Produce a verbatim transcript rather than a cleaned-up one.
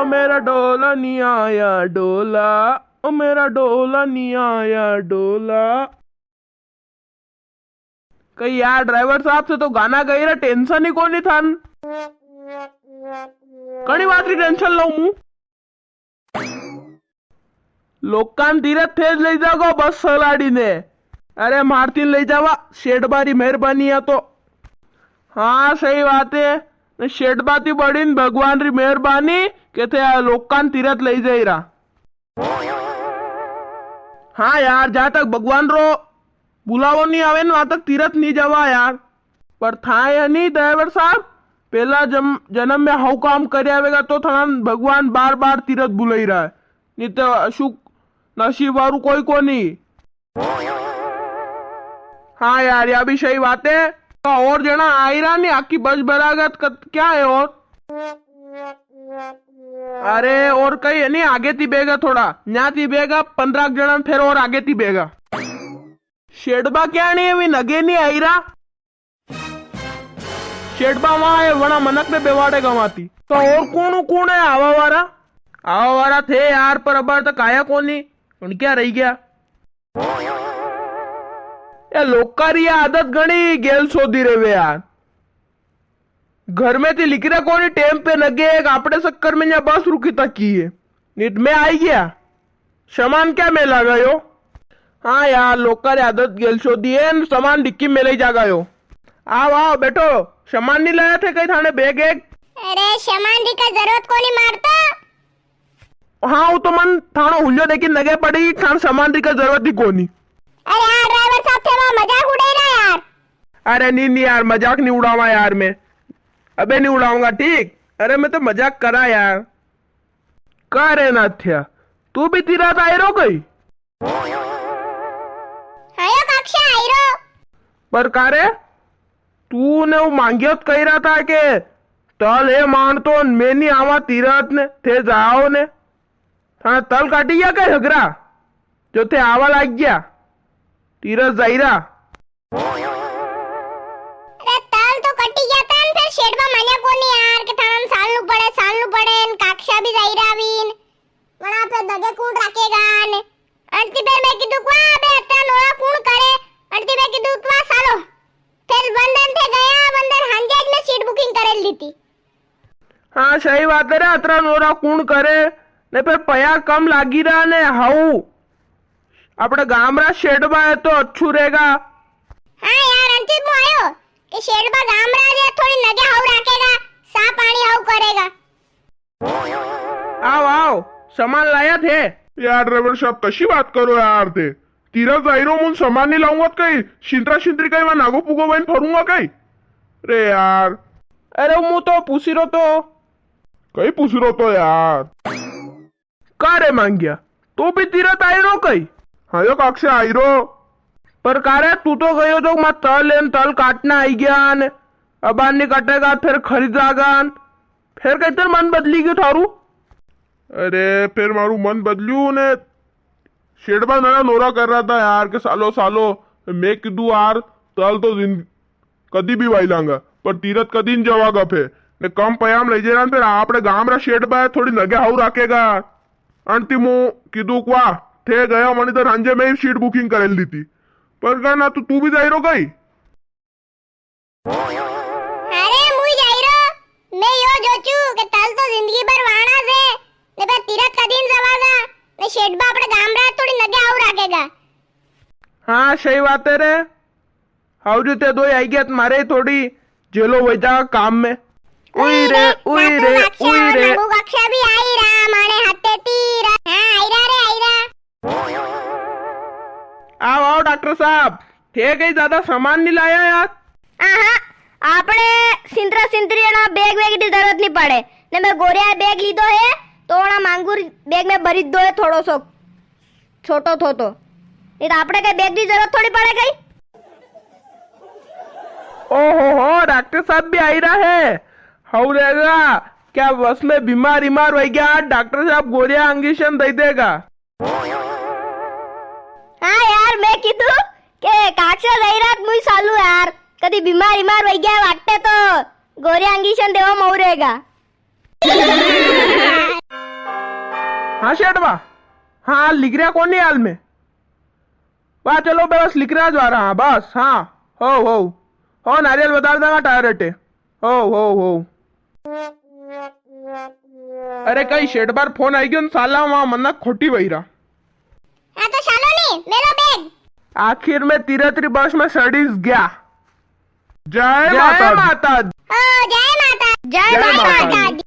ओ मेरा डोला नी आया डोला, ओ मेरा डोला नी आया डोला। कई यार ड्राइवर साहब से तो गाना गई रा, टेंशन ही कोनी थान। कणी बात री टेंशन लऊं मु? लोकां तीरथ थे ज लई जागो बस सलाड़ी ने। अरे मारती लई जावा, सेठ बा री मेहरबानी है तो। हाँ सही बात है। ने सेठ बा ती बड़ी ने भगवान री मेहरबानी के थे आ लोकां तीरथ लई जाई रा। हाँ यार, जहाँ तक भगवान रो बुलावो नी आवे ने, वहां तक तीरथ नी जावा यार। पर थाए है नी ड्राइवर साहब, पेला जम-, जन्म में हव काम करे आवेगा तो थाना भगवान बार बार तीरथ बुलाई रहा है, नी तो अशुक नसीब वारू कोई कोनी। हाँ यार, या भी सही बात है। तो और जणा आई रहा नी, आखी बस भरागत कत-, क्या है और? अरे, और कई है नी, आगे ती बेगा थोड़ा, न्या ती बेगा, पन्द्रह जणा फेर और आगे ती बेगा। शेडबा क्या नी है, वी नगे नी आई रहा। शेडबा वहां है, वणा मनक ने बेवाड़ेगा वहां ती। तो और कौन, कौन है आवा वारा? आवा वारा थे यार, पर अबार तक आया कोनी। उन क्या रही गया? ए लोका री आदत घणी गेल सोधी रेवे यार। घर में ती लिकरा कोनी टेम पे नगे, एक आपड़े चक्कर में न्या बस रुकी तकी है। नीट में आई गया। सामान क्या मेला गयो? हाँ यार, लोका री आदत गेल सोधी है, न सामान डिक्की में ले जा गयो। आओ, आओ, बैठो। सामान नी लाया थे कई थाने बैग एक? अरे, सामान री का जरूरत कोनी मारता। हाँ, वो तो मन थानो हुलियो देखी नगे पड़ी, थान सामान री का जरूरत ही कोनी। अरे यार, ड्राइवर साहब थे वहाँ मजाक उड़ाई रहा यार। अरे नी, नी यार, मजाक नी उड़ावा यार मैं। अबे नी उड़ाऊंगा, ठीक? अरे मैं तो मजाक करा यार। का रे नाथ्या, तू भी तीरथ आई रो कई? हाँ यो काक्षा आई रो। पर का रे, तू ने वो मांगियो तो कही रहा था के तल हे मानतो न मैं नी आवा तीरथ ने, थे जाओ ने। थाने तल काटी गया कई हगरा, जो थे आवा लाग गया, तीरथ जाई रहा। अरे तल तो कटी गया था न, फिर शेडबा मान्या कोनी यार, के थाने सालनू पड़े, सालनू पड़े, न काक्षा भी जाई रहा वीन। वणा पे दगे कूण राखेगा ने? अंती बेर मैं कीधु, "क्वा अबे अतरा नोरा कूण करे?" अंती मैं कीधु, "क्वा सालो।" फिर बंदन थे गया, बंदन हांजे ज मैं सीट booking करे ली थी। हाँ, सही बात है रे, अतरा नोरा कूण करे? ने फिर पया कम लागी रहा ने हाउ। अपने गाम रा शेडबा है तो अच्छू रहेगा। हाँ यार, अंती मु आयो के शेडबा गाम रा रे थोड़ी नगे हाउ राखेगा, सा पानी हाउ करेगा। आओ, आओ, सामान लाया थे? यार ड्राइवर साहब, कशी बात करो यार थे? तीरथ जाई रो मुन सामान नी लाऊंगा तो कई सिंतरा सिंतरी कई वहां नागो पुगो वईन फरूंगा कई? रे यार। अरे मु तो पूछी रो तो। कई पूछी रो तो यार? का रे मांगिया, तू भी तीरथ आई रो कई? हाँ यो काक्षा आई रो। पर का रे, तू तो गयो तो मैं तल एन तल काटना आई गया ने, अबार नी कटेगा, फिर खरीदागा ने, फिर कैतर मन बदली गयो थारू? अरे, फिर मारू मन बदल्यू ने, शेडबा नरा नोरा कर रहा था यार, के सालो, सालो, मैं कीधु यार, तल तो जिंद-, कदी भी वाई लांगा, पर तीरथ कदी नी जावागा फे। ने कम पयाम लई जेरा, फिर आपणे गाम रा शेडबा है, थोड़ी नगे हाउ राखेगा। अंती मु कीधु क्वा, थे गया मनी तो हांजे में ही सीट booking करे ली थी। पर का ना, तू, तू भी जाई रो कई? अरे, मुई जाई रो। मैं यो जोचू के तल तो जिंदगी भर वाणा से, ने फिर तीरथ कदी नी जावागा, ने शेडबा आपणे गाम रा थोड़ी नगे हाउ राखेगा। हाँ, सही बात है रे। हाउ जो ते दोई आई गया, तो मारे थोड़ी जेलो वई जा काम में। उई रे, उई रे, उई रे। नागू काक्षा भी आई रा, माने हत्ते तीर। हाँ, आई रा रे, आई रा। आओ, आओ डॉक्टर साहब, थे कई ज्यादा सामान नी लाया यार? हाँ, हाँ, आपणे सिंतरा सिंतरी ना बैग वैग की जरूरत नी पड़े। ने मैं गोरिया बैग लीधो है, तो वणा मांगूर बैग में भरी दो है थोड़ो सो। छोटो थो तो। नी तो आपणे कई बैग की जरूरत थोड़ी पड़े कई। ओहो हो, डॉक्टर साहब भी आई रहा है। हाउ रहेगा, क्या बस में बीमार ईमार वई गया, डॉक्टर साहब गोरिया इंजेक्शन दई देगा। हाँ यार, मैं कीधु के काक्षा जाई रात मुई सालू यार, कदी बीमार ईमार वई गया वाटे तो गोरिया इंजेक्शन देवा में हाउ रहेगा। हाँ सेठ बा, हाँ लिकरिया कोनी हाल में। वाह चलो बस लिकरिया जा रहा, हाँ बस, हाँ। हो हो हो नारियल बता देगा टायर अटे। हो हो हो। अरे कई सेठ बा रो फोन आई गयो न साला, वहां मना खोटी वही रहा। हाँ तो चालो नी, मेलो बैग। आखिर में तीरथ री बस में सड़ीस गया। जय जय माता दी। माता दी। ओ जय माता दी। जय जय माता माता दी। दी।